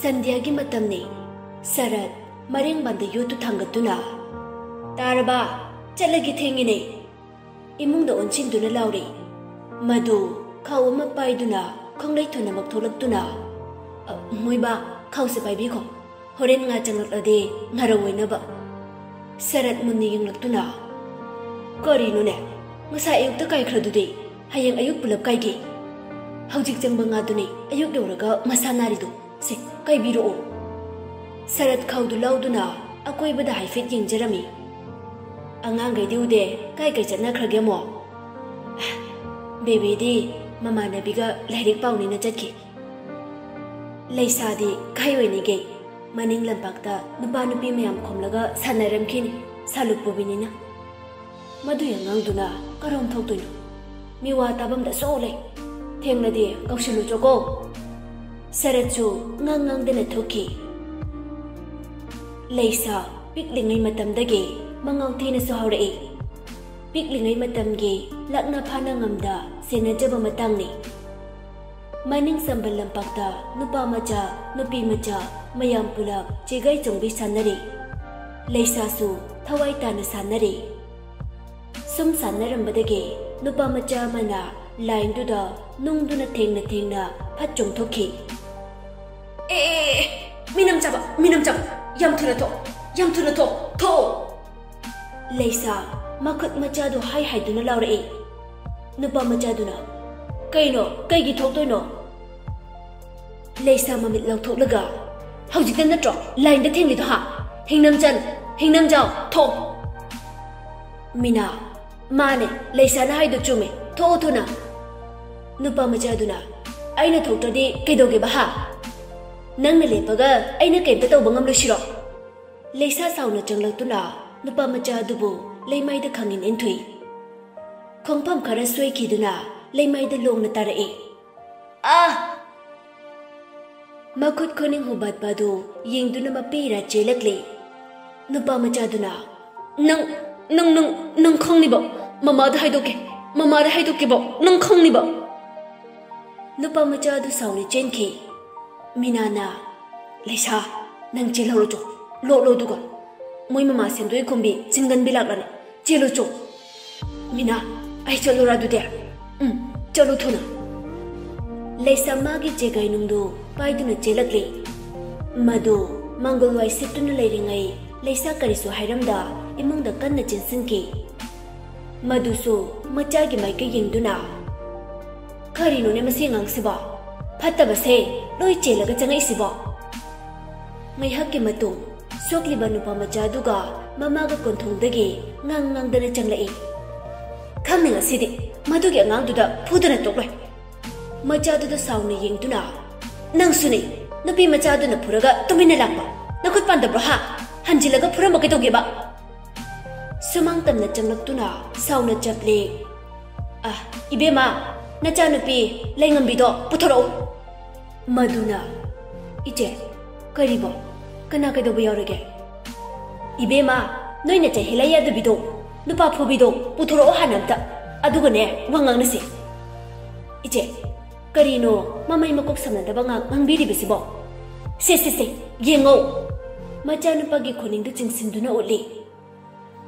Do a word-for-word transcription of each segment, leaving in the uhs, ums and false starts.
ꯁꯟꯙ꯭ꯌꯥꯒꯤ ꯃꯇꯝꯅꯤ꯫ ꯁꯔꯠ ꯃꯔꯦꯡꯕꯥꯟꯗ ꯌꯣꯠꯇꯨ ꯊꯥꯡꯒꯠꯇꯨꯅ, "ꯇꯥꯔꯕ? ꯆꯠꯂꯒꯦ, ꯊꯦꯡꯉꯤꯅꯦ!" ꯏꯃꯨꯡꯗ ꯑꯣꯟꯁꯤꯟꯗꯨꯅ ꯂꯥꯎꯔꯤ꯫ ꯃꯗꯨ ꯈꯥꯎ ꯑꯃ ꯄꯥꯏꯗꯨꯅ ꯈꯣꯡꯂꯩ ꯊꯨꯅꯃꯛ ꯊꯣꯛꯂꯛꯇꯨꯅ, "ꯑ, ꯃꯣꯏꯕꯥ, ꯈꯥꯎꯁꯦ ꯄꯥꯏꯕꯤꯈꯣ꯫ ꯍꯣꯔꯦꯟ ꯉꯥ ꯆꯪꯂꯛꯂꯗꯤ ꯉꯥꯔꯧ ꯑꯣꯏꯅꯕ꯫" ꯁꯔꯠ ꯃꯨꯟꯅ ꯌꯦꯡꯂꯛꯇꯨꯅ, "ꯀꯔꯤꯅꯣꯅꯦ? ꯉꯁꯥꯏ ꯑꯌꯨꯛꯇ ꯀꯥꯏꯈ꯭ꯔꯗꯨꯗꯤ? ꯍꯌꯦꯡ ꯑꯌꯨꯛ ꯄꯨꯂꯞ ꯀꯥꯏꯒꯦ꯫ ꯍꯧꯖꯤꯛ ꯆꯪꯕ ꯉꯥꯗꯨꯅꯤ ꯑꯌꯨꯛ ꯌꯧꯔꯒ ꯃꯁꯥ ꯅꯥꯔꯤꯗꯨ꯫ ꯁꯦ, ꯀꯥꯏꯕꯤꯔꯛꯑꯣ꯫" ꯁꯔꯠ ꯈꯥꯎꯗꯨ ꯂꯧꯗꯨꯅ ꯑꯀꯣꯏꯕꯗ ꯍꯥꯏꯐꯦꯠ ꯌꯦꯡꯖꯔꯝꯃꯤ꯫ "ꯑꯉꯥꯡꯈꯩꯗꯤ ꯎꯗꯦ, ꯀꯥꯏ ꯀꯥꯏ ꯆꯠꯅꯈ꯭ꯔꯒꯦ ꯑꯃꯣ?" "ꯕꯦꯕꯤꯗꯤ ꯃꯃꯥꯟꯅꯕꯤꯒ ꯂꯥꯏꯔꯤꯛ ꯄꯥꯎꯅꯤꯅ ꯆꯠꯈꯤ꯫ ꯂꯩꯁꯥꯗꯤ ꯀꯥꯏ ꯑꯣꯏꯅꯤꯒꯦ? ꯃꯅꯤꯡ ꯂꯝꯄꯥꯛꯇ ꯅꯨꯄꯥ ꯅꯨꯄꯤ ꯃꯌꯥꯝ ꯈꯣꯝꯂꯒ ꯁꯥꯟꯅꯔꯝꯈꯤꯅꯤ, ꯁꯥꯂꯨꯛ ꯄꯨꯕꯤꯅꯤꯅ꯫ ꯃꯗꯨꯏ ꯑꯉꯥꯡꯗꯨꯅ ꯀꯔꯣꯝ ꯊꯣꯛꯇꯣꯏꯅꯣ? ꯃꯤꯋꯥ ꯇꯥꯐꯝꯗ ꯁꯣꯛ ꯂꯩ꯫ ꯊꯦꯡꯂꯗꯤ ꯀꯧꯁꯤꯜꯂꯨ ꯆꯣꯀꯣ꯫" ꯁꯔꯠꯁꯨ ꯉꯥꯡ ꯉꯥꯡꯗꯅ ꯊꯣꯛꯈꯤ꯫ ꯂꯩꯁꯥ ꯄꯤꯛꯂꯤꯉꯩ ꯃꯇꯝꯗꯒꯤ ꯃꯉꯥꯎ ꯊꯤꯅꯁꯨ ꯍꯧꯔꯛꯏ꯫ ꯄꯤꯛꯂꯤꯉꯩ ꯃꯇꯝꯒꯤ ꯂꯥꯛꯅ ꯐꯥꯅ ꯉꯝꯗ ꯁꯦꯟꯅꯖꯕ ꯃꯇꯥꯡꯅꯤ꯫ ꯃꯅꯤꯡ ꯆꯝꯕ ꯂꯝꯄꯥꯛꯇ ꯅꯨꯄꯥ ꯃꯆꯥ, ꯅꯨꯄꯤ ꯃꯆꯥ ꯃꯌꯥꯝ ꯄꯨꯂꯞ ꯆꯦꯒꯥꯏ ꯆꯣꯡꯕꯤ ꯁꯥꯟꯅꯔꯤ꯫ ꯂꯩꯁꯥꯁꯨ ꯊꯋꯥꯏ ꯇꯥꯅ ꯁꯥꯟꯅꯔꯤ꯫ ꯁꯨꯝ ꯁꯥꯟꯅꯔꯝꯕꯗꯒꯤ ꯅꯨꯄꯥ ꯃꯆꯥ ꯑꯃꯅ ꯂꯥꯏꯟꯗꯨꯗ ꯅꯨꯡꯗꯨꯅ ꯊꯦꯡꯅ ꯊꯦꯡꯅ ꯐꯠ ꯆꯣꯡꯊꯣꯛꯈꯤ꯫ "ꯑꯦ, ꯑꯦ, ꯑꯦ, ꯑꯦ, ꯃꯤꯅꯝ ꯆꯥꯕ, ꯃꯤꯅꯝ ꯆꯥꯕ, ꯌꯥꯝ ꯊꯨꯅ ꯊꯣꯛ, ꯌꯥꯝ ꯊꯨꯅ ꯊꯣꯛ, ꯊꯣꯛꯑꯣ!" ꯂꯩꯁꯥ ꯃꯈꯨꯠ ꯃꯆꯥꯗꯨ ꯍꯥꯏ ꯍꯥꯏꯗꯨꯅ ꯂꯥꯎꯔꯛꯏ꯫ ꯅꯨꯄꯥ ꯃꯆꯥꯗꯨꯅ, "ꯀꯩꯅꯣ? ꯀꯩꯒꯤ ꯊꯣꯛꯇꯣꯏꯅꯣ?" ꯂꯩꯁꯥ ꯃꯃꯤꯠ ꯂꯥꯎꯊꯣꯛꯂꯒ, "ꯍꯧꯖꯤꯛꯇ ꯅꯠꯇ꯭ꯔꯣ ꯂꯥꯏꯟꯗ ꯊꯦꯡꯂꯤꯗꯣ, ꯍꯥ? ꯍꯤꯡꯅꯝꯆꯟ, ꯍꯤꯡꯅꯝꯖꯥꯎ, ꯊꯣꯛ!" ꯃꯤꯅꯥ, "ꯃꯥꯅꯦ, ꯂꯩꯁꯥꯅ ꯍꯥꯏꯗꯣ ꯆꯨꯝꯃꯦ, ꯊꯣꯛꯑꯣ ꯊꯨꯅ!" ꯅꯨꯄꯥ ꯃꯆꯥꯗꯨꯅ, "ꯑꯩꯅ ꯊꯣꯛꯇ꯭ꯔꯗꯤ ꯀꯩꯗꯧꯒꯦꯕ, ꯍꯥ? ꯅꯪꯅ ꯂꯦꯞꯄꯒ ꯑꯩꯅ ꯀꯩꯝꯇ ꯇꯧꯕ ꯉꯝꯂꯣꯏꯁꯤꯔꯣ?" ꯂꯩꯁꯥ ꯁꯥꯎꯅ ꯆꯪꯂꯛꯇꯨꯅ ꯅꯨꯄꯥ ꯃꯆꯥ ꯑꯗꯨꯕꯨ ꯂꯩꯃꯥꯏꯗ ꯈꯪꯏꯟ ꯏꯟꯊꯨꯏ꯫ ꯈꯣꯡꯐꯝ ꯈꯔ ꯁꯣꯏꯈꯤꯗꯨꯅ ꯂꯩꯃꯥꯏꯗ ꯂꯣꯡꯅ ꯇꯥꯔꯛꯏ꯫ "ꯑꯥ!" ꯃꯈꯨꯠ ꯈꯨꯅꯤꯡ ꯍꯨꯕꯥꯠꯄ ꯑꯗꯨ ꯌꯦꯡꯗꯨꯅ ꯃꯄꯤ ꯏꯔꯥ ꯆꯦꯜꯂꯛꯂꯤ꯫ ꯅꯨꯄꯥ ꯃꯆꯥꯗꯨꯅ, "ꯅꯪ, ꯅꯪ, ꯅꯪ, ꯅꯪ ꯈꯪꯅꯤꯕ? ꯃꯃꯥꯗ ꯍꯥꯏꯗꯣꯛꯀꯦ, ꯃꯃꯥꯗ ꯍꯥꯏꯗꯣꯛꯀꯦꯕ, ꯅꯪ ꯈꯪꯅꯤꯕ?" ꯅꯨꯄꯥ ꯃꯆꯥ ꯑꯗꯨ ꯁꯥꯎꯅ ꯆꯦꯟꯈꯤ꯫ ꯃꯤꯅꯥꯅ "ꯂꯩꯁꯥ, ꯅꯪ ꯆꯦꯜꯍꯧꯔꯣ ꯆꯣ꯫ ꯂꯣꯠꯂꯣ ꯑꯗꯨꯒ꯫ ꯃꯣꯏ ꯃꯃꯥ ꯁꯦꯟꯗꯣꯏ ꯈꯨꯝꯕꯤ ꯆꯤꯡꯒꯟꯕꯤ ꯂꯥꯛꯂꯅꯤ꯫ ꯆꯦꯜꯂꯨ ꯆꯣ꯫ ꯃꯤꯅꯥ, ꯑꯩ ꯆꯠꯂꯨꯔꯥ ꯑꯗꯨꯗꯤ?" "ꯎꯝ, ꯆꯠꯂꯨ ꯊꯨꯅ꯫" ꯂꯩꯁꯥ ꯃꯥꯒꯤ ꯆꯦꯒꯥꯏꯅꯨꯡꯗꯨ ꯄꯥꯏꯗꯨꯅ ꯆꯦꯜꯂꯛꯂꯤ꯫ ꯃꯗꯨ ꯃꯪꯒꯣꯜꯋꯥꯏ ꯁꯤꯠꯇꯨꯅ ꯂꯩꯔꯤꯉꯩ ꯂꯩꯁꯥ ꯀꯔꯤꯁꯨ ꯍꯥꯏꯔꯝꯗ ꯏꯃꯨꯡꯗ ꯀꯟꯅ ꯆꯦꯟꯁꯤꯟꯈꯤ꯫ ꯃꯗꯨꯁꯨ ꯃꯆꯥꯒꯤ ꯃꯥꯏꯀꯩ ꯌꯦꯡꯗꯨꯅ, "ꯀꯔꯤꯅꯣꯅꯦ ꯃꯁꯤ ꯑꯉꯥꯡꯁꯤꯕꯣ? ꯐꯠꯇꯕꯁꯦ ꯂꯣꯏ ꯆꯦꯜꯂꯒ ꯆꯪꯉꯛꯏꯁꯤꯕꯣ?" ꯉꯥꯏꯍꯥꯛꯀꯤ ꯃꯇꯨꯡ ꯁꯣꯛꯂꯤꯕ ꯅꯨꯄꯥ ꯃꯆꯥꯗꯨꯒ ꯃꯃꯥꯒ ꯀꯣꯟꯊꯣꯡꯗꯒꯤ ꯉꯥꯡ ꯉꯥꯡꯗꯅ ꯆꯪꯂꯛꯏ꯫ "ꯈꯪꯅꯤ ꯉꯁꯤꯗꯤ ꯃꯗꯨꯒꯤ ꯑꯉꯥꯡꯗꯨꯗ ꯐꯨꯗꯅ ꯇꯣꯛꯂꯣꯏ꯫" ꯃꯆꯥꯗꯨꯗ ꯁꯥꯎꯅ ꯌꯦꯡꯗꯨꯅ, "ꯅꯪꯁꯨꯅꯦ, ꯅꯨꯄꯤ ꯃꯆꯥꯗꯨꯅ ꯐꯨꯔꯒ ꯇꯨꯃꯤꯟꯅ ꯂꯥꯛꯄ꯫ ꯅꯈꯨꯠ ꯄꯥꯟꯗꯕ꯭ꯔꯣ ꯍꯥ? ꯍꯟꯖꯤꯜꯂꯒ ꯐꯨꯔꯝꯕ ꯀꯩꯗꯧꯒꯦꯕ?" ꯁꯨꯃꯥꯡ ꯇꯝꯅ ꯆꯪꯂꯛꯇꯨꯅ ꯁꯥꯎꯅ ꯆꯞꯂꯦ꯫ "ꯑ, ꯏꯕꯦꯝꯃ, ꯅꯆꯥꯅꯨꯄꯤ ꯂꯩꯉꯝꯕꯤꯗꯣ ꯄꯨꯊꯣꯔꯛꯎ꯫" ꯃꯗꯨꯅ, "ꯏꯆꯦ, ꯀꯔꯤꯕꯣ? ꯀꯅꯥ ꯀꯩꯗꯧꯕ ꯌꯥꯎꯔꯒꯦ?" "ꯏꯕꯦꯝꯃ, ꯅꯣꯏ ꯅꯆꯦ ꯍꯤꯂꯥ ꯌꯥꯗꯕꯤꯗꯣ, ꯅꯨꯄꯥ ꯐꯨꯕꯤꯗꯣ ꯄꯨꯊꯣꯔꯛꯑꯣ ꯍꯥꯟꯅ ꯑꯝꯇ, ꯑꯗꯨꯒꯅꯦ ꯋꯥ ꯉꯥꯡꯅꯁꯤ꯫" "ꯏꯆꯦ, ꯀꯔꯤꯅꯣ ꯃꯃꯩ ꯃꯀꯣꯛ ꯁꯝꯅꯗꯕ ꯉꯥꯡ ꯉꯥꯡꯕꯤꯔꯤꯕꯁꯤꯕꯣ? ꯁꯦ, ꯁꯦ, ꯁꯦ, ꯌꯦꯡꯉꯣ꯫" ꯃꯆꯥꯅꯨꯄꯥꯒꯤ ꯈꯨꯅꯤꯡꯗꯨ ꯆꯤꯡꯁꯤꯟꯗꯨꯅ ꯎꯠꯂꯤ꯫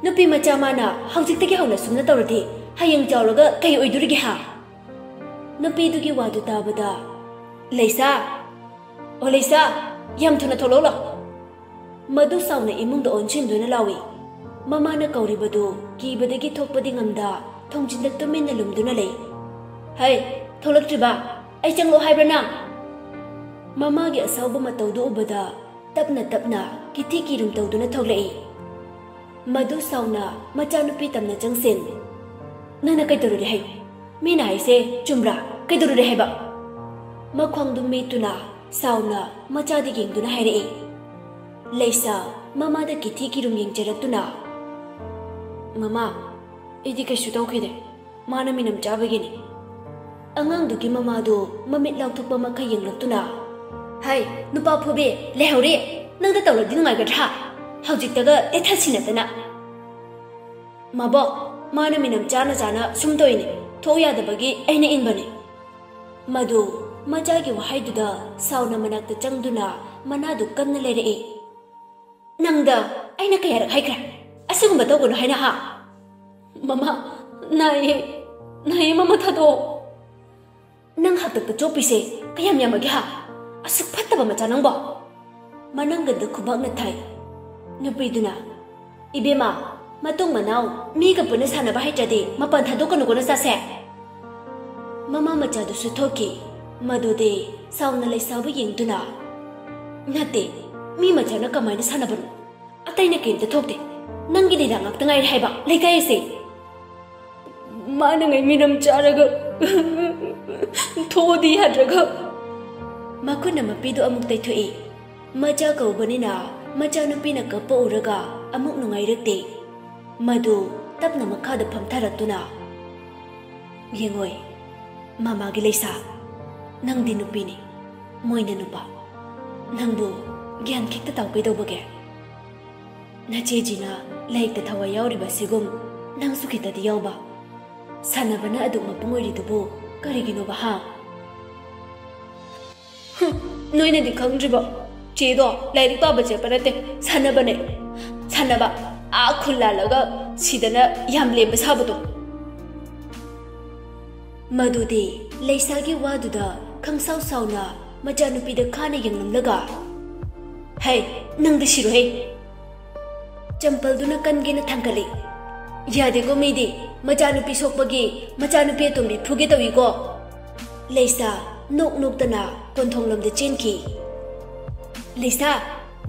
"ꯅꯨꯄꯤ ꯃꯆꯥ ꯃꯥꯅ ꯍꯧꯖꯤꯛꯇꯒꯤ ꯍꯧꯅ ꯁꯨꯝꯅ ꯇꯧꯔꯗꯤ ꯍꯌꯦꯡ ꯆꯥꯎꯔꯒ ꯀꯩ ꯑꯣꯏꯗꯣꯔꯤꯒꯦ ꯍꯥ?" ꯅꯨꯄꯤꯗꯨꯒꯤ ꯋꯥꯗꯨ ꯇꯥꯕꯗ, "ꯂꯩꯁꯥ, ꯑꯣ ꯂꯩꯁꯥ, ꯌꯥꯝ ꯊꯨꯅ ꯊꯣꯛꯂꯛꯎ ꯂꯥꯎ꯫" ꯃꯗꯨ ꯁꯥꯎꯅ ꯏꯃꯨꯡꯗ ꯑꯣꯟꯁꯤꯟꯗꯨꯅ ꯂꯥꯎꯏ꯫ ꯃꯃꯥꯅ ꯀꯧꯔꯤꯕꯗꯨ ꯀꯤꯕꯗꯒꯤ ꯊꯣꯛꯄꯗꯤ ꯉꯝꯗ ꯊꯣꯡꯖꯤꯟꯗ ꯇꯨꯃꯤꯟꯅ ꯂꯨꯝꯗꯨꯅ ꯂꯩ꯫ "ꯍꯩ, ꯊꯣꯛꯂꯛꯇ꯭ꯔꯤꯕ? ꯑꯩ ꯆꯪꯂꯣ ꯍꯥꯏꯕ꯭ꯔꯥ ꯅꯪ?" ꯃꯃꯥꯒꯤ ꯑꯁꯥꯎꯕ ꯃꯇꯧꯗꯨ ꯎꯕꯗ ꯇꯞꯅ ꯇꯞꯅ ꯀꯤꯊꯤ ꯀꯤꯔꯨꯝ ꯇꯧꯗꯨꯅ ꯊꯣꯛꯂꯛꯏ꯫ ꯃꯗꯨ ꯁꯥꯎꯅ ꯃꯆꯥꯅꯨꯄꯤ ꯇꯝꯅ ꯆꯪꯁꯤꯟ, "ꯅꯪꯅ ꯀꯩꯗꯧꯔꯨꯔꯦ ꯍꯥꯏꯌꯨ? ꯃꯤꯅ ꯍꯥꯏꯁꯦ ꯆꯨꯝꯕ꯭ꯔꯥ? ꯀꯩꯗꯧꯔꯨꯔꯦ ꯍꯥꯏꯕ?" ꯃꯈ꯭ꯋꯥꯡꯗꯨ ꯃꯦꯠꯇꯨꯅ ꯁꯥꯎꯅ ꯃꯆꯥꯗ ꯌꯦꯡꯗꯨꯅ ꯍꯥꯏꯔꯛꯏ꯫ ꯂꯩꯁꯥ ꯃꯃꯥꯗ ꯀꯤꯊꯤ ꯀꯤꯔꯨꯝ ꯌꯦꯡꯖꯔꯛꯇꯨꯅ, "ꯃꯃꯥ, ꯑꯩꯗꯤ ꯀꯩꯁꯨ ꯇꯧꯈꯤꯗꯦ꯫ ꯃꯥꯅ ꯃꯤꯅꯝ ꯆꯥꯕꯒꯤꯅꯤ꯫" ꯑꯉꯥꯡꯗꯨꯒꯤ ꯃꯃꯥꯗꯨ ꯃꯃꯤꯠ ꯂꯥꯎꯊꯣꯛꯄ ꯃꯈꯩ ꯌꯦꯡꯂꯛꯇꯨꯅ, "ꯍꯥꯏ, ꯅꯨꯄꯥ ꯐꯨꯕꯤ, ꯂꯩꯍꯧꯔꯤ꯫ ꯅꯪꯗ ꯇꯧꯔꯗꯤ ꯅꯨꯡꯉꯥꯏꯒꯗ꯭ꯔꯥ? ꯍꯧꯖꯤꯛꯇꯒ ꯇꯦꯊꯁꯤꯟꯅꯗꯅ꯫" "ꯃꯥꯕꯣꯛ, ꯃꯥꯅ ꯃꯤꯅꯝ ꯆꯥꯅ ꯆꯥꯅ ꯁꯨꯝ ꯇꯧꯏꯅꯦ꯫ ꯊꯣꯛꯎ ꯌꯥꯗꯕꯒꯤ ꯑꯩꯅ ꯏꯟꯕꯅꯦ꯫" ꯃꯗꯨ ꯃꯆꯥꯒꯤ ꯋꯥꯍꯩꯗꯨꯗ ꯁꯥꯎꯅ ꯃꯅꯥꯛꯇ ꯆꯪꯗꯨꯅ ꯃꯅꯥꯗꯨ ꯀꯟꯅ ꯂꯩꯔꯛꯏ꯫ "ꯅꯪꯗ ꯑꯩꯅ ꯀꯌꯥꯔꯛ ꯍꯥꯏꯈ꯭ꯔꯦ ꯑꯁꯤꯒꯨꯝꯕ ꯇꯧꯒꯅꯨ ꯍꯥꯏꯅ, ꯍꯥ?" "ꯃꯃꯥ, ꯅꯥꯏꯌꯦ, ꯅꯥꯏꯌꯦ ꯃꯃꯥ, ꯊꯥꯗꯣꯛꯑꯣ꯫" "ꯅꯪ ꯍꯥꯛꯇꯛꯇ ꯆꯣꯞꯄꯤꯁꯦ ꯀꯌꯥꯝ ꯌꯥꯝꯃꯒꯦ, ꯍꯥ? ꯑꯁꯨꯛ ꯐꯠꯇꯕ ꯃꯆꯥ ꯅꯪꯕꯣ?" ꯃꯅꯪꯒꯟꯗ ꯈꯨꯕꯥꯛꯅ ꯊꯥꯏ꯫ ꯅꯨꯄꯤꯗꯨꯅ, "ꯏꯕꯦꯝꯃ, ꯃꯇꯨꯡ ꯃꯅꯥꯎ ꯃꯤꯒ ꯄꯨꯟꯅ ꯁꯥꯟꯅꯕ ꯍꯩꯇ꯭ꯔꯗꯤ ꯃꯄꯥꯟ ꯊꯥꯗꯣꯛꯀꯅꯨꯀꯣ ꯅꯆꯥꯁꯦ꯫" ꯃꯃꯥ ꯃꯆꯥꯗꯨꯁꯨ ꯊꯣꯛꯈꯤ꯫ ꯃꯗꯨꯗꯤ ꯁꯥꯎꯅ ꯂꯩꯁꯥꯕꯨ ꯌꯦꯡꯗꯨꯅ, "ꯅꯠꯇꯦ, ꯃꯤ ꯃꯆꯥꯅ ꯀꯃꯥꯏꯅ ꯁꯥꯟꯅꯕꯅꯣ? ꯑꯇꯩꯅ ꯀꯩꯝꯇ ꯊꯣꯛꯇꯦ꯫ ꯅꯪꯒꯤ ꯂꯤꯂꯥ ꯉꯥꯛꯇ ꯉꯥꯏꯔꯦ ꯍꯥꯏꯕ ꯂꯩꯀꯥꯏ ꯑꯁꯦ꯫ ꯃꯥꯅꯉꯩ ꯃꯤꯅꯝ ꯆꯥꯔꯒ ꯊꯣꯛꯑꯗꯤ ꯌꯥꯗ꯭ꯔꯒ꯫" ꯃꯈꯨꯠꯅ ꯃꯄꯤꯗꯨ ꯑꯃꯨꯛ ꯇꯩꯊꯣꯛꯏ꯫ ꯃꯆꯥ ꯀꯧꯕꯅꯤꯅ ꯃꯆꯥꯅꯨꯄꯤꯅ ꯀꯞꯄ ꯎꯔꯒ ꯑꯃꯨꯛ ꯅꯨꯡꯉꯥꯏꯔꯛꯇꯦ꯫ ꯃꯗꯨ ꯇꯞꯅ ꯃꯈꯥꯗ ꯐꯝꯊꯔꯛꯇꯨꯅ, "ꯌꯦꯡꯉꯣꯏ, ꯃꯃꯥꯒꯤ ꯂꯩꯁꯥ, ꯅꯪꯗꯤ ꯅꯨꯄꯤꯅꯤ, ꯃꯣꯏꯅ ꯅꯨꯄꯥ꯫ ꯅꯪꯕꯨ ꯒ꯭ꯌꯥꯟ ꯈꯤꯛꯇ ꯇꯥꯎ ꯀꯩꯗꯧꯕꯒꯦ? ꯅꯆꯦꯖꯤꯅ ꯂꯥꯏꯔꯤꯛꯇ ꯊꯋꯥꯏ ꯌꯥꯎꯔꯤꯕ ꯑꯁꯤꯒꯨꯝ ꯅꯪꯁꯨ ꯈꯤꯇꯗꯤ ꯌꯥꯎꯕ꯫ ꯁꯥꯟꯅꯕꯅ ꯑꯗꯨꯛ ꯃꯄꯨꯡ ꯑꯣꯏꯔꯤꯗꯨꯕꯨ ꯀꯔꯤꯒꯤꯅꯣꯕ, ꯍꯥ?" "ꯍꯨꯝ, ꯅꯣꯏꯅꯗꯤ ꯈꯪꯗ꯭ꯔꯤꯕꯣ? ꯆꯦꯗꯣ ꯂꯥꯏꯔꯤꯛ ꯄꯥꯕ ꯆꯠꯄ ꯅꯠꯇꯦ, ꯁꯥꯟꯅꯕꯅꯦ꯫ ꯁꯥꯟꯅꯕ, ꯑꯥ ꯈꯨꯜ ꯂꯥꯜꯂꯒ ꯁꯤꯗꯅ ꯌꯥꯝ ꯂꯦꯝꯕ ꯁꯥꯕꯗꯣ꯫" ꯃꯗꯨꯗꯤ ꯂꯩꯁꯥꯒꯤ ꯋꯥꯗꯨꯗ ꯈꯪꯁꯥꯎ ꯁꯥꯎꯅ ꯃꯆꯥꯅꯨꯄꯤꯗ ꯈꯥꯅ ꯌꯦꯡꯂꯝꯂꯒ, "ꯍꯩ, ꯅꯪꯗꯤ ꯁꯤꯔꯣꯍꯦ!" ꯆꯝꯄꯜꯗꯨꯅ ꯀꯟꯒꯦꯅ ꯊꯥꯡꯒꯠꯂꯤ꯫ "ꯌꯥꯗꯦꯀꯣ ꯃꯤꯗꯤ, ꯃꯆꯥꯅꯨꯄꯤ ꯁꯣꯛꯄꯒꯤ ꯃꯆꯥꯅꯨꯄꯤ ꯑꯇꯣꯝꯕꯤ ꯐꯨꯒꯦ ꯇꯧꯏꯀꯣ꯫" ꯂꯩꯁꯥ ꯅꯣꯛ ꯅꯣꯛꯇꯅ ꯀꯣꯟꯊꯣꯡꯂꯣꯝꯗ ꯆꯦꯟꯈꯤ꯫ "ꯂꯩꯁꯥ,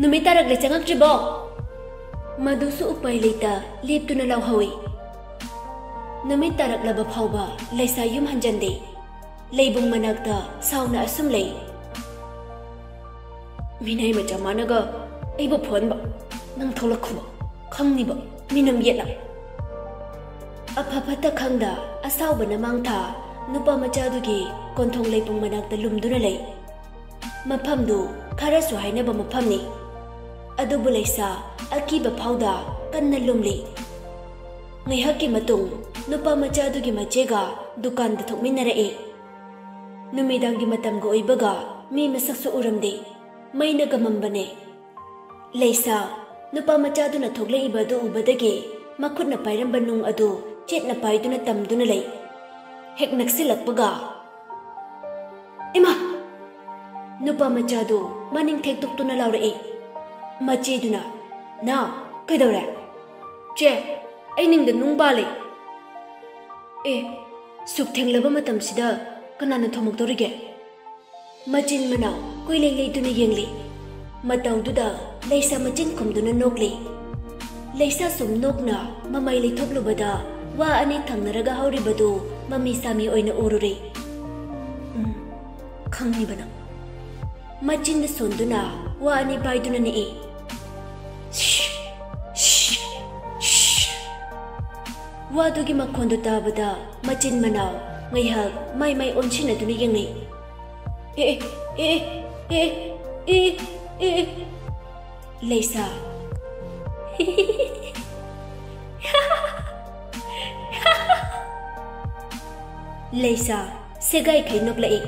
ꯅꯨꯃꯤꯠ ꯇꯥꯔꯛꯂꯦ, ꯆꯪꯉꯛꯇ꯭ꯔꯤꯕꯣ?" ꯃꯗꯨꯁꯨ ꯎꯄꯥꯏ ꯂꯩꯇ ꯂꯦꯞꯇꯨꯅ ꯂꯥꯎꯍꯧꯏ꯫ ꯅꯨꯃꯤꯠ ꯇꯥꯔꯛꯂꯕ ꯐꯥꯎꯕ ꯂꯩꯁꯥ ꯌꯨꯝ ꯍꯟꯖꯟꯗꯦ꯫ ꯂꯩꯕꯨꯡ ꯃꯅꯥꯛꯇ ꯁꯥꯎꯅ ꯑꯁꯨꯝ ꯂꯩ꯫ "ꯃꯤꯅꯥꯏ ꯃꯆꯥ ꯃꯥꯅꯒ ꯑꯩꯕꯨ ꯐꯨꯍꯟꯕ, ꯅꯪ ꯊꯣꯛꯂꯛꯈꯣꯕ, ꯈꯪꯅꯤꯕ, ꯃꯤꯅꯝ ꯌꯦꯠꯅ꯫" ꯑꯐ ꯐꯠꯇ ꯈꯪꯗ ꯑꯁꯥꯎꯕꯅ ꯃꯥꯡꯊꯥ ꯅꯨꯄꯥ ꯃꯆꯥꯗꯨꯒꯤ ꯀꯣꯟꯊꯣꯡ ꯂꯩꯄꯨꯡ ꯃꯅꯥꯛꯇ ꯂꯨꯝꯗꯨꯅ ꯂꯩ꯫ ꯃꯐꯝꯗꯨ ꯈꯔꯁꯨ ꯍꯥꯏꯅꯕ ꯃꯐꯝꯅꯤ꯫ ꯑꯗꯨꯕꯨ ꯂꯩꯁꯥ ꯑꯀꯤꯕ ꯐꯥꯎꯗ ꯀꯟꯅ ꯂꯨꯝꯂꯤ꯫ ꯉꯥꯏꯍꯥꯛꯀꯤ ꯃꯇꯨꯡ ꯅꯨꯄꯥ ꯃꯆꯥꯗꯨꯒꯤ ꯃꯆꯦꯒ ꯗꯨꯀꯥꯟꯗ ꯊꯣꯛꯃꯤꯟꯅꯔꯛꯏ꯫ ꯅꯨꯃꯤꯗꯥꯡꯒꯤ ꯃꯇꯝꯒ ꯑꯣꯏꯕꯒ ꯃꯤ ꯃꯁꯛꯁꯨ ꯎꯔꯝꯗꯦ꯫ ꯃꯩꯅ ꯀꯝꯃꯝꯕꯅꯦ꯫ ꯂꯩꯁꯥ, ꯅꯨꯄꯥ ꯃꯆꯥꯗꯨꯅ ꯊꯣꯛꯂꯛꯏꯕ ꯑꯗꯨ ꯎꯕꯗꯒꯤ ꯃꯈꯨꯠꯅ ꯄꯥꯏꯔꯝꯕ ꯅꯨꯡ ꯑꯗꯨ ꯆꯦꯠꯅ ꯄꯥꯏꯗꯨꯅ ꯇꯝꯗꯨꯅ ꯂꯩ꯫ ꯍꯦꯛ ꯅꯛꯁꯤꯜꯂꯛꯄꯒ, "ꯏꯃꯥ!" ꯅꯨꯄꯥ ꯃꯆꯥꯗꯨ ꯃꯅꯤꯡ ꯊꯦꯛꯇꯣꯛꯇꯨꯅ ꯂꯥꯎꯔꯛꯏ꯫ ꯃꯆꯦꯗꯨꯅ, "ꯅꯥ, ꯀꯩꯗꯧꯔꯦ?" "ꯆꯦ, ꯑꯩ ꯅꯤꯡꯗ ꯅꯨꯡ ꯄꯥꯜꯂꯦ꯫" "ꯑꯦ, ꯁꯨꯛ ꯊꯦꯡꯂꯕ ꯃꯇꯝꯁꯤꯗ ꯀꯅꯥꯅ ꯊꯣꯝꯃꯛꯇꯧꯔꯤꯒꯦ?" ꯃꯆꯤꯟ ꯃꯅꯥꯎ ꯀꯣꯏꯂꯩ ꯂꯩꯗꯨꯅ ꯌꯦꯡꯂꯤ꯫ ꯃꯇꯧꯗꯨꯗ ꯂꯩꯁꯥ ꯃꯆꯤꯟ ꯈꯨꯝꯗꯨꯅ ꯅꯣꯛꯂꯤ꯫ ꯂꯩꯁꯥ ꯁꯨꯝ ꯅꯣꯛꯅ ꯃꯃꯩ ꯂꯩꯊꯣꯛꯂꯨꯕꯗ ꯋꯥ ꯑꯅꯤ ꯊꯪꯅꯔꯒ ꯍꯧꯔꯤꯕꯗꯨ ꯃꯃꯤ ꯁꯥꯃꯤ ꯑꯣꯏꯅ ꯎꯔꯨꯔꯦ꯫ "ꯎꯝ, ꯈꯪꯉꯤꯕ ꯅꯪ?" ꯃꯆꯤꯟꯗ ꯁꯣꯟꯗꯨꯅ ꯋꯥ ꯑꯅꯤ ꯄꯥꯏꯗꯨꯅ ꯅꯤꯛꯏ꯫ "ꯁ꯭ꯁ, ꯁ꯭ꯁ, ꯁ꯭ꯁ꯫" ꯋꯥꯗꯨꯒꯤ ꯃꯈꯣꯟꯗꯨ ꯇꯥꯕꯗ ꯃꯆꯤꯟ ꯃꯅꯥꯎ ꯉꯩꯍꯥꯛ ꯃꯥꯏ ꯃꯥꯏ ꯑꯣꯟꯁꯤꯟꯅꯗꯨꯅ ꯌꯦꯡꯅꯩ꯫ "ꯑꯦ, ꯑꯦ, ꯑꯦ, ꯑꯦ, ꯑꯦ, ꯑꯦ, ꯑꯦ꯫" ꯂꯩꯁꯥ꯫ ꯂꯩꯁꯥ ꯁꯦꯒꯥꯏꯈꯩ ꯅꯣꯛꯂꯛꯏ꯫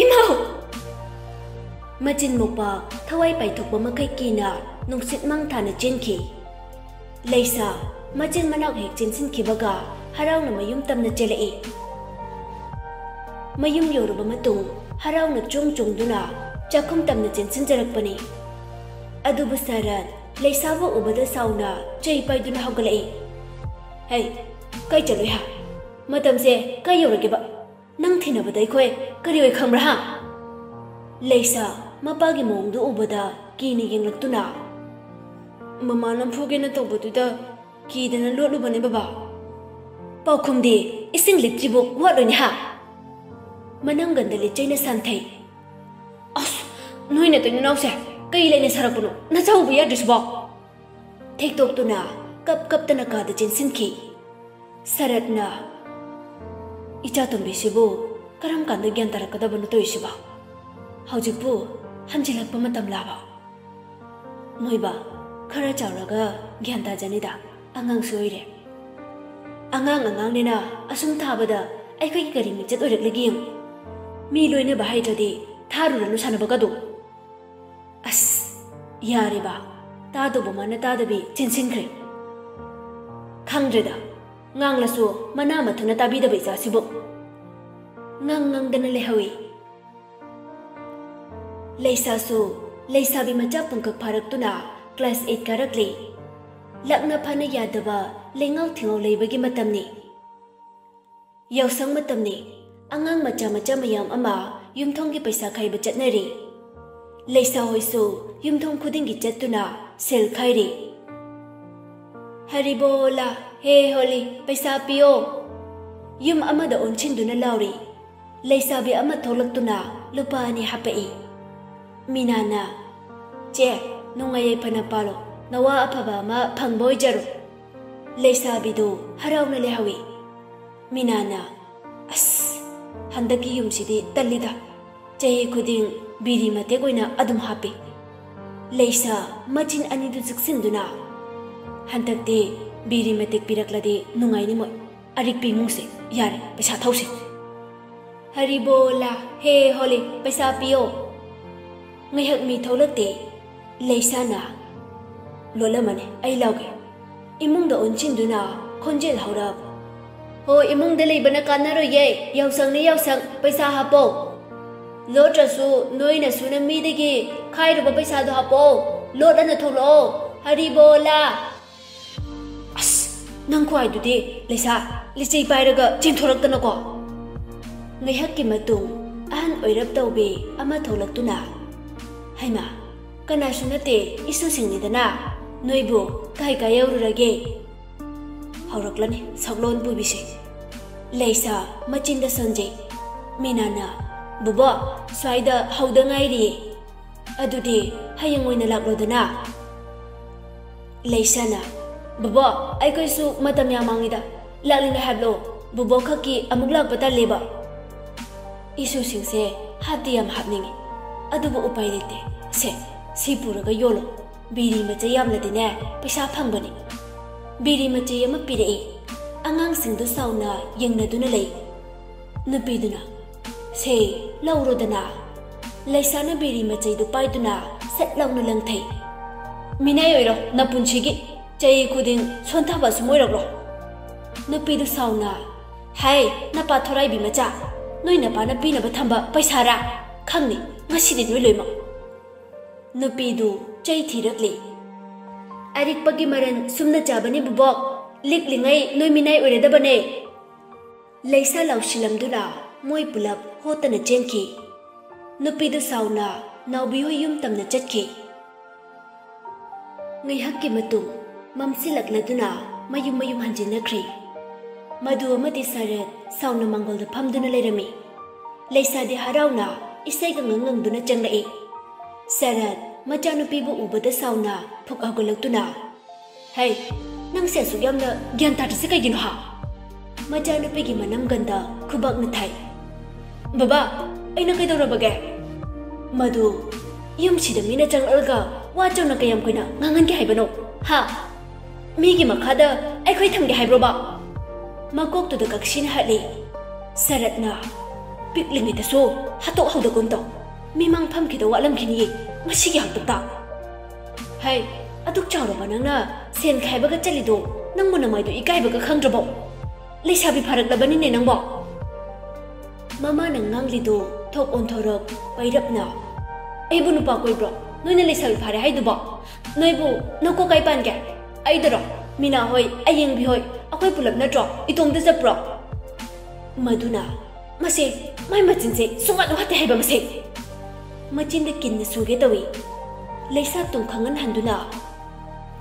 "ꯏꯃꯥꯎ!" ꯃꯆꯤꯟ ꯃꯧꯄꯥ ꯊꯋꯥꯏ ꯄꯥꯏꯊꯣꯛꯄ ꯃꯈꯩ ꯀꯤꯅ ꯅꯨꯡꯁꯤꯠ ꯃꯥꯡ ꯊꯥꯅ ꯆꯦꯟꯈꯤ꯫ ꯂꯩꯁꯥ ꯃꯆꯤꯟ ꯃꯅꯥꯎ ꯍꯦꯛ ꯆꯦꯟꯁꯤꯟꯈꯤꯕꯒ ꯍꯔꯥꯎꯅ ꯃꯌꯨꯝ ꯇꯝꯅ ꯆꯦꯜꯂꯛꯏ꯫ ꯃꯌꯨꯝ ꯌꯧꯔꯕ ꯃꯇꯨꯡ ꯍꯔꯥꯎꯅ ꯆꯣꯡ ꯆꯣꯡꯗꯨꯅ ꯆꯥꯛꯈꯨꯝ ꯇꯝꯅ ꯆꯦꯟꯁꯤꯟꯖꯔꯛꯄꯅꯤ꯫ ꯑꯗꯨꯕꯨ ꯁꯔꯠ ꯂꯩꯁꯥꯕꯨ ꯎꯕꯗ ꯁꯥꯎꯅ ꯆꯩ ꯄꯥꯏꯗꯨꯅ ꯍꯧꯒꯠꯂꯛꯏ꯫ "ꯍꯩ, ꯀꯩ ꯆꯠꯂꯨꯏ ꯍꯥ? ꯃꯇꯝꯁꯦ ꯀꯩ ꯌꯧꯔꯒꯦꯕ? ꯅꯪ ꯊꯤꯅꯕꯗ ꯑꯩꯈꯣꯏ ꯀꯔꯤ ꯑꯣꯏ ꯈꯪꯕ꯭ꯔꯥ ꯍꯥ?" ꯂꯩꯁꯥ ꯃꯄꯥꯒꯤ ꯃꯑꯣꯡꯗꯨ ꯎꯕꯗ ꯀꯤꯅ ꯌꯦꯡꯂꯛꯇꯨꯅ, "ꯃꯃꯥꯅ ꯐꯨꯒꯦꯅ ꯇꯧꯕꯗꯨꯗ ꯀꯤꯗꯅ ꯂꯣꯠꯂꯨꯕꯅꯦ ꯕꯕꯥ꯫" "ꯄꯥꯎꯈꯨꯝꯗꯤ ꯏꯁꯤꯡ ꯂꯤꯠꯇ꯭ꯔꯤꯕꯨ ꯋꯥꯠꯂꯣꯏꯅꯦ ꯍꯥ?" ꯃꯅꯪꯒꯟꯗ ꯂꯤꯠꯆꯩꯅ ꯁꯥꯟꯊꯩ꯫ "ꯑꯁ, ꯅꯣꯏ ꯅꯇꯩ ꯅꯅꯥꯎꯁꯦ ꯀꯩ ꯂꯩꯅ ꯁꯥꯔꯛꯄꯅꯣ? ꯅꯆꯥ ꯎꯕ ꯌꯥꯗ꯭ꯔꯤꯁꯤꯕꯣ?" ꯊꯦꯛꯇꯣꯛꯇꯨꯅ ꯀꯞ ꯀꯞꯇꯅ ꯀꯥꯗ ꯆꯦꯟꯁꯤꯟꯈꯤ꯫ ꯁꯔꯠꯅ, "ꯏꯆꯥ ꯇꯣꯝꯕꯤꯁꯤꯕꯨ ꯀꯔꯝ ꯀꯥꯟꯗ ꯒ꯭ꯌꯥꯟ ꯇꯥꯔꯛꯀꯗꯕꯅꯣ ꯇꯧꯔꯤꯁꯤꯕꯣ? ꯍꯧꯖꯤꯛꯄꯨ ꯍꯟꯖꯤꯜꯂꯛꯄ ꯃꯇꯝ ꯂꯥꯕ?" "ꯃꯣꯏꯕ ꯈꯔ ꯆꯥꯎꯔꯒ ꯒ꯭ꯌꯥꯟ ꯇꯥꯖꯅꯤꯗ, ꯑꯉꯥꯡꯁꯨ ꯑꯣꯏꯔꯦ꯫" "ꯑꯉꯥꯡ ꯑꯉꯥꯡꯅꯦꯅ ꯑꯁꯨꯝ ꯊꯥꯕꯗ ꯑꯩꯈꯣꯏꯒꯤ ꯀꯔꯤ ꯃꯤꯡꯆꯠ ꯑꯣꯏꯔꯛꯂꯒꯦ ꯌꯦꯡꯉꯨ꯫ ꯃꯤ ꯂꯣꯏꯅꯕ ꯍꯩꯇ꯭ꯔꯗꯤ ꯊꯥꯔꯨꯔꯅꯨ ꯁꯥꯟꯅꯕꯒꯗꯣ꯫" ꯌꯥꯔꯦꯕ, ꯇꯥꯗꯧꯕ ꯃꯥꯅ ꯇꯥꯗꯕꯤ ꯆꯦꯟꯁꯤꯟꯈ꯭ꯔꯦ꯫ ꯈꯪꯗ꯭ꯔꯦꯗ, ꯉꯥꯡꯂꯁꯨ ꯃꯅꯥ ꯃꯊꯨꯅ ꯇꯥꯕꯤꯗꯕ ꯏꯆꯥꯁꯤꯕꯨ꯫ ꯉꯥꯡ ꯉꯥꯡꯗꯅ ꯂꯩꯍꯧꯏ꯫ ꯂꯩꯁꯥꯁꯨ ꯂꯩꯁꯥꯕꯤ ꯃꯆꯥ ꯄꯨꯡꯀꯛ ꯐꯥꯔꯛꯇꯨꯅ class eight ꯀꯥꯔꯛꯂꯤ꯫ ꯂꯥꯛꯅ ꯐꯥꯅ ꯌꯥꯗꯕ ꯂꯩꯉꯥꯎ ꯊꯤꯉꯥꯎ ꯂꯩꯕꯒꯤ ꯃꯇꯝꯅꯤ꯫ ꯌꯥꯎꯁꯪ ꯃꯇꯝꯅꯤ꯫ ꯑꯉꯥꯡ ꯃꯆꯥ ꯃꯆꯥ ꯃꯌꯥꯝ ꯑꯃ ꯌꯨꯝꯊꯣꯡꯒꯤ ꯄꯩꯁꯥ ꯈꯥꯏꯕ ꯆꯠꯅꯔꯤ꯫ ꯂꯩꯁꯥ ꯍꯣꯏꯁꯨ ꯌꯨꯝꯊꯣꯡ ꯈꯨꯗꯤꯡꯒꯤ ꯆꯠꯇꯨꯅ ꯁꯦꯜ ꯈꯥꯏꯔꯤ꯫ "ꯍꯔꯤꯕꯣꯂꯥ, ꯍꯦ ꯍꯣꯂꯤ, ꯄꯩꯁꯥ ꯄꯤꯌꯣ!" ꯌꯨꯝ ꯑꯃꯗ ꯑꯣꯟꯁꯤꯟꯗꯨꯅ ꯂꯥꯎꯔꯤ꯫ ꯂꯩꯁꯥꯕꯤ ꯑꯃ ꯊꯣꯛꯂꯛꯇꯨꯅ ꯂꯨꯄꯥ ꯑꯅꯤ ꯍꯥꯞꯄꯛꯏ꯫ ꯃꯤꯅꯥꯅ, "ꯆꯦ, ꯅꯨꯡꯉꯥꯏ ꯌꯥꯏꯐꯅ ꯄꯥꯜꯂꯣ, ꯅꯋꯥ ꯑꯐꯕ ꯑꯃ ꯐꯪꯕ ꯑꯣꯏꯖꯔꯣ꯫" ꯂꯩꯁꯥꯕꯤꯗꯨ ꯍꯔꯥꯎꯅ ꯂꯩꯍꯧꯏ꯫ ꯃꯤꯅꯥꯅ, "ꯑꯁ, ꯍꯟꯗꯛꯀꯤ ꯌꯨꯝꯁꯤꯗꯤ ꯇꯜꯂꯤꯗ꯫ ꯆꯍꯤ ꯈꯨꯗꯤꯡ ꯕꯤꯔꯤ ꯃꯇꯦꯛ ꯑꯣꯏꯅ ꯑꯗꯨꯝ ꯍꯥꯞꯄꯤ꯫" ꯂꯩꯁꯥ ꯃꯆꯤꯟ ꯑꯅꯤꯗꯨ ꯆꯤꯛꯁꯤꯟꯗꯨꯅ, "ꯍꯟꯗꯛꯇꯤ ꯕꯤꯔꯤ ꯃꯇꯦꯛ ꯄꯤꯔꯛꯂꯗꯤ ꯅꯨꯡꯉꯥꯏꯅꯤ ꯃꯣꯏ꯫ ꯑꯔꯤꯛꯄꯤ ꯏꯃꯨꯡꯁꯦ, ꯌꯥꯔꯦ, ꯄꯩꯁꯥ ꯊꯧꯁꯦ꯫" "ꯍꯔꯤꯕꯣꯂꯥ, ꯍꯦ ꯍꯣꯂꯤ, ꯄꯩꯁꯥ ꯄꯤꯌꯣ!" ꯉꯥꯏꯍꯥꯛ ꯃꯤ ꯊꯣꯛꯂꯛꯇꯦ꯫ ꯂꯩꯁꯥꯅ, "ꯂꯣꯠꯂꯝꯃꯅꯤ, ꯑꯩ ꯂꯥꯎꯒꯦ꯫" ꯏꯃꯨꯡꯗ ꯑꯣꯟꯁꯤꯟꯗꯨꯅ ꯈꯣꯟꯖꯦꯜ ꯍꯧꯔꯞ, "ꯍꯣ, ꯏꯃꯨꯡꯗ ꯂꯩꯕꯅ ꯀꯥꯟꯅꯔꯣꯏꯌꯦ, ꯌꯥꯎꯁꯪꯅꯤ ꯌꯥꯎꯁꯪ, ꯄꯩꯁꯥ ꯍꯥꯞꯄꯣ꯫ ꯂꯣꯠꯇ꯭ꯔꯁꯨ ꯅꯣꯏꯅ ꯁꯨꯅ ꯃꯤꯗꯒꯤ ꯈꯥꯏꯔꯨꯕ ꯄꯩꯁꯥꯗꯣ ꯍꯥꯞꯄꯣ, ꯂꯣꯠꯂꯅ ꯊꯣꯛꯂꯛꯑꯣ, ꯍꯔꯤꯕꯣꯂꯥ!" "ꯑꯁ, ꯅꯪ ꯈꯨꯍꯥꯏꯗꯨꯗꯤ, ꯂꯩꯁꯥ, ꯂꯤꯆꯩ ꯄꯥꯏꯔꯒ ꯆꯦꯟꯊꯣꯔꯛꯇꯅꯀꯣ!" ꯉꯥꯏꯍꯥꯛꯀꯤ ꯃꯇꯨꯡ ꯑꯍꯟ ꯑꯣꯏꯔꯞ ꯇꯧꯕꯤ ꯑꯃ ꯊꯣꯛꯂꯛꯇꯨꯅ, "ꯍꯩꯃꯥ, ꯀꯅꯥꯁꯨ ꯅꯠꯇꯦ, ꯏꯁꯨꯁꯤꯡꯅꯤꯗꯅ꯫ ꯅꯣꯏꯕꯨ ꯀꯥꯏ ꯀꯥꯏ ꯌꯧꯔꯨꯔꯒꯦ?" ꯍꯧꯔꯛꯂꯅꯤ ꯁꯛꯂꯣꯟ ꯄꯨꯕꯤꯁꯦ꯫ ꯂꯩꯁꯥ ꯃꯆꯤꯟꯗ ꯁꯣꯟꯖꯩ꯫ ꯃꯤꯅꯥꯅ, "ꯕꯣꯕꯣ, ꯁ꯭ꯋꯥꯏꯗ ꯍꯧꯗ ꯉꯥꯏꯔꯤꯌꯦ꯫ ꯑꯗꯨꯗꯤ ꯍꯌꯦꯡ ꯑꯣꯏꯅ ꯂꯥꯛꯂꯣꯗꯅ꯫" ꯂꯩꯁꯥꯅ, "ꯕꯣꯕꯣ, ꯑꯩꯈꯣꯏꯁꯨ ꯃꯇꯝ ꯌꯥꯝ ꯃꯥꯡꯉꯤꯗ, ꯂꯥꯛꯂꯤꯉꯩ ꯍꯥꯏꯕꯂꯣ, ꯕꯣꯕꯣ ꯈꯛꯀꯤ ꯑꯃꯨꯛ ꯂꯥꯛꯄ ꯇꯜꯂꯦꯕ꯫" ꯏꯁꯨꯁꯤꯡꯁꯦ ꯍꯥꯞꯇꯤ ꯌꯥꯝ ꯍꯥꯞꯅꯤꯡꯉꯤ, ꯑꯗꯨꯕꯨ ꯎꯄꯥꯏ ꯂꯩꯇꯦ꯫ ꯁꯦ, ꯁꯤ ꯄꯨꯔꯒ ꯌꯣꯜꯂꯣ꯫ ꯕꯤꯔꯤ ꯃꯆꯩ ꯌꯥꯝꯂꯗꯤꯅꯦ, ꯄꯩꯁꯥ ꯐꯪꯕꯅꯤ꯫ ꯕꯤꯔꯤ ꯃꯆꯩ ꯑꯃ ꯄꯤꯔꯛꯏ꯫ ꯑꯉꯥꯡꯁꯤꯡꯗꯨ ꯆꯥꯎꯅ ꯌꯦꯡꯅꯗꯨꯅ ꯂꯩ꯫ ꯅꯨꯄꯤꯗꯨꯅ, "ꯁꯦ, ꯂꯧꯔꯣꯗꯅ꯫" ꯂꯩꯁꯥꯅ ꯕꯤꯔꯤ ꯃꯆꯩꯗꯨ ꯄꯥꯏꯗꯨꯅ ꯁꯠ ꯂꯥꯎꯅ ꯂꯪꯊꯩ꯫ "ꯃꯤꯅꯥꯏ ꯑꯣꯏꯔꯣ ꯅꯄꯨꯟꯁꯤꯒꯤ꯫ ꯆꯍꯤ ꯈꯨꯗꯤꯡ ꯁꯣꯟꯊꯕ ꯑꯁꯨꯝ ꯑꯣꯏꯔꯛꯂꯣ?" ꯅꯨꯄꯤꯗꯨ ꯁꯥꯎꯅ, "ꯍꯥꯏ, ꯅꯄꯥ ꯊꯣꯔꯥꯏꯕꯤ ꯃꯆꯥ, ꯅꯣꯏ ꯅꯄꯥꯅ ꯄꯤꯅꯕ ꯊꯝꯕ ꯄꯩꯁꯥꯔꯥ? ꯈꯪꯅꯤ ꯉꯁꯤꯗꯤ ꯅꯣꯏ ꯂꯣꯏꯃꯛ!" ꯅꯨꯄꯤꯗꯨ ꯆꯩ ꯊꯤꯔꯛꯂꯤ꯫ "ꯑꯔꯤꯛꯄꯒꯤ ꯃꯔꯟ ꯁꯨꯝꯅ ꯆꯥꯕꯅꯤ ꯕꯨꯕꯣꯛ, ꯂꯤꯛꯂꯤꯉꯩ ꯅꯣꯏ ꯃꯤꯅꯥꯏ ꯑꯣꯏꯔꯗꯕꯅꯦ!" ꯂꯩꯁꯥ ꯂꯥꯎꯁꯤꯜꯂꯝꯗꯨꯅ ꯃꯣꯏ ꯄꯨꯂꯞ ꯍꯣꯠꯇꯅ ꯆꯦꯟꯈꯤ꯫ ꯅꯨꯄꯤꯗꯨ ꯁꯥꯎꯅ ꯅꯥꯎꯕꯤꯍꯣꯏ ꯌꯨꯝ ꯇꯝꯅ ꯆꯠꯈꯤ꯫ ꯉꯥꯏꯍꯥꯛꯀꯤ ꯃꯇꯨꯡ ꯃꯝꯁꯤꯜꯂꯛꯂꯗꯨꯅ ꯃꯌꯨꯝ ꯃꯌꯨꯝ ꯍꯟꯖꯤꯟꯅꯈ꯭ꯔꯦ꯫ ꯃꯗꯨ ꯑꯃꯗꯤ ꯁꯔꯠ ꯁꯥꯎꯅ ꯃꯥꯡꯒꯣꯜꯗ ꯐꯝꯗꯨꯅ ꯂꯩꯔꯝꯃꯤ꯫ ꯂꯩꯁꯥꯗꯤ ꯍꯔꯥꯎꯅ ꯏꯁꯩꯒ ꯉꯪꯉꯪꯗꯨꯅ ꯆꯪꯂꯛꯏ꯫ ꯁꯔꯠ ꯃꯆꯥꯅꯨꯄꯤꯕꯨ ꯎꯕꯗ ꯁꯥꯎꯅ ꯐꯨꯛ ꯍꯧꯒꯠꯂꯛꯇꯨꯅ, "ꯍꯩ, ꯅꯪꯁꯦ ꯑꯁꯨꯛ ꯌꯥꯝꯅ ꯒ꯭ꯌꯥꯟ ꯇꯥꯗ꯭ꯔꯤꯁꯦ ꯀꯩꯒꯤꯅꯣ ꯍꯥ?" ꯃꯆꯥꯅꯨꯄꯤꯒꯤ ꯃꯅꯝꯒꯟꯗ ꯈꯨꯕꯥꯛꯅ ꯊꯥꯏ꯫ "ꯕꯕꯥ, ꯑꯩꯅ ꯀꯩꯗꯧꯔꯕꯒꯦ?" "ꯃꯗꯨ ꯌꯨꯝꯁꯤꯗ ꯃꯤꯅ ꯆꯪꯂꯛꯂꯒ ꯋꯥ ꯆꯥꯎꯅ ꯀꯌꯥꯝ ꯀꯨꯏꯅ ꯉꯥꯡꯍꯟꯒꯦ ꯍꯥꯏꯕꯅꯣ? ꯍꯥ? ꯃꯤꯒꯤ ꯃꯈꯥꯗ ꯑꯩꯈꯣꯏ ꯊꯝꯒꯦ ꯍꯥꯏꯕ꯭ꯔꯣꯕ?" ꯃꯀꯣꯛꯇꯨꯗ ꯀꯛꯁꯤꯅ ꯍꯥꯠꯂꯤ꯫ ꯁꯔꯠꯅ, "ꯄꯤꯛꯂꯤꯉꯩꯗꯁꯨ ꯍꯥꯠꯇꯣꯛꯍꯧꯗꯒꯨꯝ ꯇꯧ꯫ ꯃꯤꯃꯥꯡ ꯐꯝꯈꯤꯗ ꯋꯥꯠꯂꯝꯈꯤꯅꯤꯌꯦ ꯃꯁꯤꯒꯤ ꯍꯥꯛꯇꯛꯇ꯫ ꯍꯩ, ꯑꯗꯨꯛ ꯆꯥꯎꯔꯕ ꯅꯪꯅ ꯁꯦꯟ ꯈꯥꯏꯕꯒ ꯆꯠꯂꯤꯗꯣ ꯅꯪꯕꯨ ꯅꯃꯥꯏꯗꯨ ꯏꯀꯥꯏꯕꯒ ꯈꯪꯗ꯭ꯔꯕꯣ? ꯂꯩꯁꯥꯕꯤ ꯐꯥꯔꯛꯂꯕꯅꯤꯅꯦ ꯅꯪꯕꯣ!" ꯃꯃꯥꯅ ꯉꯥꯡꯂꯤꯗꯨ ꯊꯣꯛ ꯑꯣꯟꯊꯣꯔꯛ ꯄꯩꯔꯞꯅ, "ꯑꯩꯕꯨ ꯅꯨꯄꯥ ꯀꯣꯏꯕ꯭ꯔꯣ? ꯅꯣꯏꯅ ꯂꯩꯁꯥꯕꯤ ꯐꯥꯔꯦ ꯍꯥꯏꯗꯨꯕꯣ? ꯅꯣꯏꯕꯨ ꯅꯀꯣꯛ ꯀꯥꯏ ꯄꯥꯟꯒꯦ? ꯑꯩꯗꯔꯣ? ꯃꯤꯅꯥ ꯍꯣꯏ, ꯑꯌꯦꯡꯕꯤ ꯍꯣꯏ, ꯑꯩꯈꯣꯏ ꯄꯨꯂꯞ ꯅꯠꯇ꯭ꯔꯣ? ꯏꯇꯣꯝꯇ ꯆꯠꯄ꯭ꯔꯣ?" ꯃꯗꯨꯅ, "ꯃꯁꯦ, ꯃꯥꯏ ꯃꯆꯤꯟꯁꯦ ꯁꯨꯡꯋꯥꯠ ꯋꯥꯠꯇꯦ ꯍꯥꯏꯕ ꯃꯁꯦ!" ꯃꯆꯤꯟꯗ ꯀꯤꯟꯅ ꯁꯨꯒꯦ ꯇꯧꯏ꯫ ꯂꯩꯁꯥ ꯇꯨꯝ ꯈꯪꯍꯟꯍꯟꯗꯨꯅ,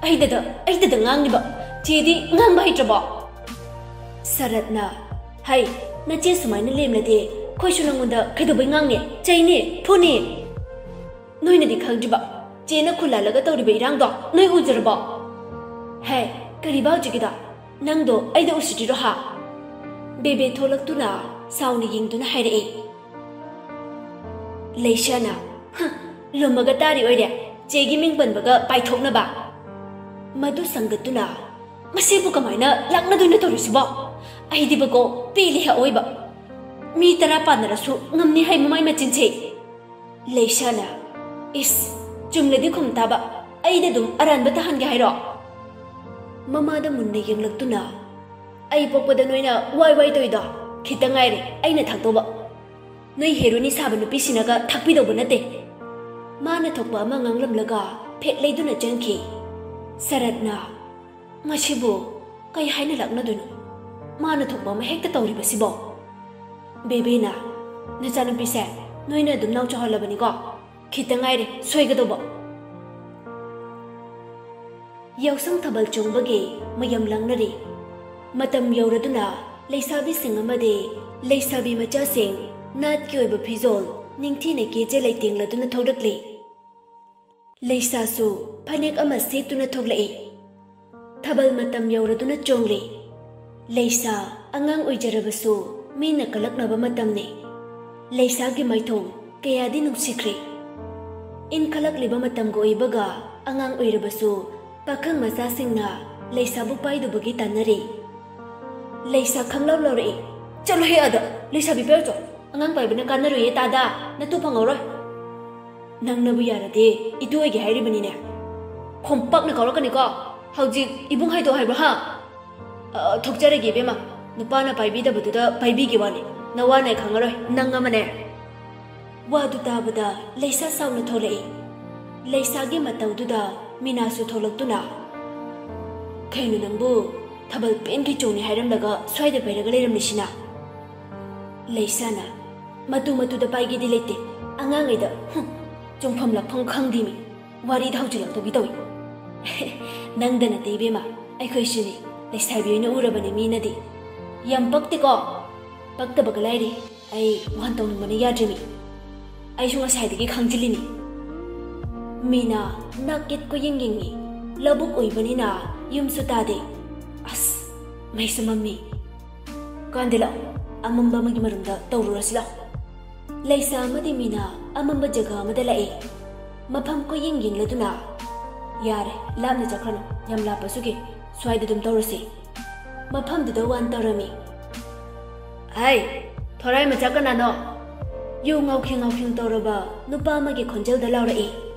"ꯑꯩꯗꯗ, ꯑꯩꯗꯗ ꯉꯥꯡꯂꯤꯕ, ꯆꯦꯗꯤ ꯉꯥꯡꯕ ꯍꯩꯇ꯭ꯔꯕꯣ?" ꯁꯔꯠꯅ, "ꯍꯩ, ꯅꯆꯦ ꯁꯨꯃꯥꯏꯅ ꯂꯦꯝꯂꯗꯤ ꯑꯩꯈꯣꯏꯁꯨ ꯅꯪꯉꯣꯟꯗ ꯀꯩꯗꯧꯕꯩ ꯉꯥꯡꯅꯤ? ꯆꯩꯅꯤ, ꯐꯨꯅꯤ!" "ꯅꯣꯏꯅꯗꯤ ꯈꯪꯗ꯭ꯔꯤꯕ, ꯆꯦꯅ ꯈꯨꯜꯂꯥꯜꯂꯒ ꯇꯧꯔꯤꯕ ꯏꯔꯥꯡꯗꯣ ꯅꯣꯏ ꯎꯖꯔꯕꯣ? ꯍꯦ, ꯀꯔꯤꯕ ꯍꯧꯖꯤꯛꯀꯤꯗꯣ? ꯅꯪꯗꯣ ꯑꯩꯗ ꯎꯁꯤꯠꯇ꯭ꯔꯤꯔꯣ ꯍꯥ?" ꯕꯦꯕꯦ ꯊꯣꯛꯂꯛꯇꯨꯅ ꯁꯥꯎꯅ ꯌꯦꯡꯗꯨꯅ ꯍꯥꯏꯔꯛꯏ꯫ ꯂꯩꯁꯥꯅ, "ꯍ, ꯂꯨꯝꯃꯒ ꯇꯥꯔꯤ ꯑꯣꯏꯔꯦ, ꯆꯦꯒꯤ ꯃꯤꯡ ꯄꯟꯕꯒ ꯄꯥꯏꯊꯣꯛꯅꯕ!" ꯃꯗꯨ ꯁꯪꯒꯠꯇꯨꯅ, "ꯃꯁꯤꯕꯨ ꯀꯃꯥꯏꯅ ꯂꯥꯛꯅꯗꯣꯏꯅꯣ ꯇꯧꯔꯤꯁꯤꯕꯣ? ꯑꯩꯗꯤꯕꯀꯣ ꯄꯦꯜꯂꯦ ꯑꯑꯣꯏꯕ꯫ ꯃꯤ ꯇꯔꯥ ꯄꯥꯟꯅꯔꯁꯨ ꯉꯝꯅꯤ ꯍꯥꯏ ꯃꯃꯥꯏ ꯃꯆꯤꯟꯁꯦ!" ꯂꯩꯁꯥꯅ, "ꯏꯁ, ꯆꯨꯝꯂꯗꯤ ꯈꯨꯝ ꯇꯥꯕ, ꯑꯩꯗ ꯑꯗꯨꯝ ꯑꯔꯥꯟꯕ ꯇꯥꯍꯟꯒꯦ ꯍꯥꯏꯔꯣ? ꯃꯃꯥꯗ ꯃꯨꯟꯅ ꯌꯦꯡꯂꯛꯇꯨꯅ, "ꯑꯩ ꯄꯣꯛꯄꯗ ꯅꯣꯏꯅ ꯋꯥꯏ ꯋꯥꯏ ꯇꯧꯏꯗꯣ ꯈꯤꯇ ꯉꯥꯏꯔꯦ ꯑꯩꯅ ꯊꯥꯛꯇꯧꯕ꯫ ꯅꯣꯏ ꯍꯦꯔꯣꯅꯤ ꯁꯥꯕ ꯅꯨꯄꯤꯁꯤꯅꯒ ꯊꯥꯛꯄꯤꯗꯧꯕ ꯅꯠꯇꯦ꯫" ꯃꯥꯅ ꯊꯣꯛꯄ ꯑꯃ ꯉꯥꯡꯂꯝꯂꯒ ꯐꯦꯠ ꯂꯩꯗꯨꯅ ꯆꯪꯈꯤ꯫ ꯁꯔꯠꯅ, "ꯃꯁꯤꯕꯨ ꯀꯩ ꯍꯥꯏꯅ ꯂꯥꯛꯅꯗꯣꯏꯅꯣ? ꯃꯥꯅ ꯊꯣꯛꯄ ꯑꯃ ꯍꯦꯛꯇ ꯇꯧꯔꯤꯕꯁꯤꯕꯣ?" ꯕꯦꯕꯦꯅ, "ꯅꯆꯥꯅꯨꯄꯤꯁꯦ ꯅꯣꯏꯅ ꯑꯗꯨꯝ ꯅꯥꯎ ꯆꯥꯎꯍꯜꯂꯕꯅꯤꯀꯣ, ꯈꯤꯇ ꯉꯥꯏꯔꯦ ꯁꯣꯏꯒꯗꯧꯕ꯫" ꯌꯥꯎꯁꯪ ꯊꯥꯕꯜ ꯆꯣꯡꯕꯒꯤ ꯃꯌꯥꯝ ꯂꯥꯡꯅꯔꯤ꯫ ꯃꯇꯝ ꯌꯧꯔꯗꯨꯅ ꯂꯩꯁꯥꯕꯤꯁꯤꯡ ꯑꯃꯗꯤ ꯂꯩꯁꯥꯕꯤ ꯃꯆꯥꯁꯤꯡ ꯅꯥꯠꯀꯤ ꯑꯣꯏꯕ ꯐꯤꯖꯣꯜ ꯅꯤꯡꯊꯤꯅ ꯀꯦꯖ ꯂꯩꯇꯦꯡꯂꯗꯨꯅ ꯊꯣꯛꯂꯛꯂꯤ꯫ ꯂꯩꯁꯥꯁꯨ ꯐꯅꯦꯛ ꯑꯃ ꯁꯦꯠꯇꯨꯅ ꯊꯣꯛꯂꯛꯏ꯫ ꯊꯥꯕꯜ ꯃꯇꯝ ꯌꯧꯔꯗꯨꯅ ꯆꯣꯡꯂꯤ꯫ ꯂꯩꯁꯥ ꯑꯉꯥꯡ ꯑꯣꯏꯖꯔꯕꯁꯨ ꯃꯤꯅ ꯀꯂꯛꯅꯕ ꯃꯇꯝꯅꯤ꯫ ꯂꯩꯁꯥꯒꯤ ꯃꯥꯏꯊꯣꯡ ꯀꯌꯥꯗꯤ ꯅꯨꯡꯁꯤꯈ꯭ꯔꯦ꯫ ꯏꯟꯈꯠꯂꯛꯂꯤꯕ ꯃꯇꯝꯒ ꯑꯣꯏꯕꯒ ꯑꯉꯥꯡ ꯑꯣꯏꯔꯕꯁꯨ ꯄꯥꯈꯪ ꯃꯆꯥꯁꯤꯡꯅ ꯂꯩꯁꯥꯕꯨ ꯄꯥꯏꯗꯨꯕꯒꯤ ꯇꯥꯟꯅꯔꯤ꯫ ꯂꯩꯁꯥ ꯈꯪꯂꯥꯎ ꯂꯥꯎꯔꯛꯏ, "ꯆꯠꯂꯣꯍꯦ ꯑꯗ, ꯂꯩꯁꯥꯕꯤ ꯄꯥꯏꯔꯨꯆꯣ, ꯑꯉꯥꯡ ꯄꯥꯏꯕꯅ ꯀꯥꯟꯅꯔꯣꯏꯌꯦ ꯇꯥꯗ, ꯅꯇꯨ ꯐꯪꯍꯧꯔꯣꯏ꯫" "ꯅꯪꯅꯕꯨ ꯌꯥꯔꯗꯤ ꯏꯇꯨ ꯑꯣꯏꯒꯦ ꯍꯥꯏꯔꯤꯕꯅꯤꯅꯦ꯫ ꯈꯣꯝꯄꯥꯛꯅ ꯀꯥꯎꯔꯛꯀꯅꯤꯀꯣ, ꯍꯧꯖꯤꯛ ꯏꯕꯨꯡ ꯍꯥꯏꯗꯣ ꯍꯥꯏꯕ꯭ꯔꯣ ꯍꯥ?" "ꯑ, ꯊꯣꯛꯆꯔꯒꯦ ꯏꯕꯦꯝꯃ, ꯅꯨꯄꯥꯅ ꯄꯥꯏꯕꯤꯗꯕꯗꯨꯗ ꯄꯥꯏꯕꯤꯒꯦ ꯋꯥꯅꯤ, ꯅꯋꯥꯅ ꯑꯩ ꯈꯪꯉꯔꯣꯏ, ꯅꯪ ꯑꯃꯅꯦ꯫" ꯋꯥꯗꯨ ꯇꯥꯕꯗ ꯂꯩꯁꯥ ꯁꯥꯎꯅ ꯊꯣꯛꯂꯛꯏ꯫ ꯂꯩꯁꯥꯒꯤ ꯃꯇꯧꯗꯨꯗ ꯃꯤꯅꯥꯁꯨ ꯊꯣꯛꯂꯛꯇꯨꯅ, "ꯀꯩꯅꯣ ꯅꯪꯕꯨ ꯊꯥꯕꯜ ꯄꯦꯟꯈꯩ ꯆꯣꯡꯅꯤ ꯍꯥꯏꯔꯝꯂꯒ ꯁ꯭ꯋꯥꯏꯗ ꯄꯩꯔꯒ ꯂꯩꯔꯝꯂꯤꯁꯤꯅ?" ꯂꯩꯁꯥꯅ, "ꯃꯇꯨ ꯃꯇꯨꯗ ꯄꯥꯏꯒꯦꯗꯤ ꯂꯩꯇꯦ, ꯑꯉꯥꯡꯉꯩꯗ, ꯍꯨꯝ, ꯆꯣꯡꯐꯝ ꯂꯥꯛꯐꯝ ꯈꯪꯗꯦꯃꯤ, ꯋꯥꯔꯤꯗ ꯍꯧꯖꯤꯜꯂꯛꯇꯧꯒꯤ ꯇꯧꯏ꯫" "ꯅꯪꯗ ꯅꯠꯇꯦ ꯏꯕꯦꯝꯃ, ꯑꯩꯈꯣꯏꯁꯨꯅꯤ, ꯂꯩꯁꯥꯕꯤ ꯑꯣꯏꯅ ꯎꯔꯕꯅꯤ ꯃꯤꯅꯗꯤ꯫" "ꯌꯥꯝ ꯄꯛꯇꯦꯀꯣ?" "ꯄꯛꯇꯕꯒ ꯂꯥꯏꯔꯤ, ꯑꯩ ꯋꯥꯟ ꯇꯧꯅꯤꯡꯕꯅ ꯌꯥꯗ꯭ꯔꯤꯃꯤ꯫ ꯑꯩꯁꯨ ꯉꯁꯥꯏꯗꯒꯤ ꯈꯥꯡꯖꯤꯜꯂꯤꯅꯤ꯫" ꯃꯤꯅꯥ ꯅꯥꯛ ꯌꯦꯠ ꯀꯣꯏꯌꯦꯡ ꯌꯦꯡꯉꯤ꯫ ꯂꯧꯕꯨꯛ ꯑꯣꯏꯕꯅꯤꯅ ꯌꯨꯝꯁꯨ ꯇꯥꯗꯦ꯫ ꯑꯁ, ꯃꯩꯁꯨ ꯃꯝꯃꯤ꯫ "ꯀꯥꯟꯗꯦ ꯂꯥꯛꯑꯣ, ꯑꯃꯝꯕ ꯑꯃꯒꯤ ꯃꯔꯨꯝꯗ ꯇꯧꯔꯨꯔꯁꯤ ꯂꯥꯛꯑꯣ꯫" ꯂꯩꯁꯥ ꯑꯃꯗꯤ ꯃꯤꯅꯥ ꯑꯃꯝꯕ ꯖꯒꯥ ꯑꯃꯗ ꯂꯥꯛꯑꯦ꯫ ꯃꯐꯝ ꯀꯣꯏꯌꯦꯡ ꯌꯦꯡꯂꯗꯨꯅ, "ꯌꯥꯔꯦ, ꯂꯥꯞꯅ ꯆꯠꯈ꯭ꯔꯅꯨ, ꯌꯥꯝ ꯂꯥꯞꯄꯁꯨꯒꯦ, ꯁ꯭ꯋꯥꯏꯗ ꯑꯗꯨꯝ ꯇꯧꯔꯁꯤ꯫" ꯃꯐꯝꯗꯨꯗ ꯋꯥꯟ ꯇꯧꯔꯝꯃꯤ꯫ "ꯍꯥꯏ, ꯊꯣꯔꯥꯏ ꯃꯆꯥ ꯀꯅꯥꯅꯣ?" ꯌꯨ ꯉꯥꯎꯈꯤꯡ ꯉꯥꯎꯈꯤꯡ ꯇꯧꯔꯕ ꯅꯨꯄꯥ ꯑꯃꯒꯤ ꯈꯣꯟꯖꯦꯜꯗ ꯂꯥꯎꯔꯛꯏ꯫